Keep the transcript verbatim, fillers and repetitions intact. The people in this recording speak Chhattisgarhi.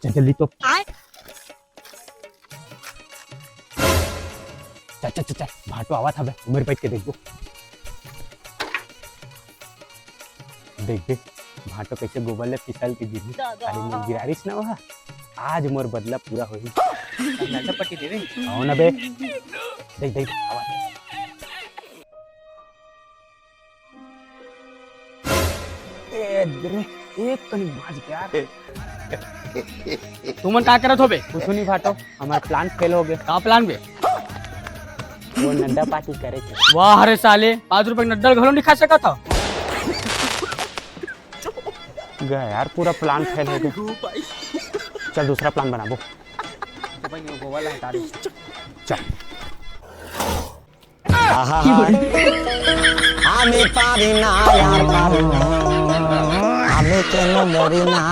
चल जल्दी तो। चल, चल, चल, चल, भाटो आवत हवे, ओमेर बइठ के देखबो। देख बे, भाटो कइसे गोबर ले फिसल के गिरही। अरे, मोर गिरारिस ना ओहा, आज मोर बदला पूरा होही। नड्डा पट्टी देवे। आओ ना बे। देख, देख, आवत। ए रे, एक कनी बाज गया। तुमन का करत हो बे? कुछ नहीं भाटो, हमार plan fail हो गए। का plan बे? वो नड्डा पार्टी करे थे। वाह रे साले, पाँच रुपए के नड्डा घलो नहीं खा सकत हो। गया यार, पूरा plan fail हो गया। चल दूसरा plan बनाबो। चल। आहा। আমি পারি না আর পারি না, আমি কেন মরি না।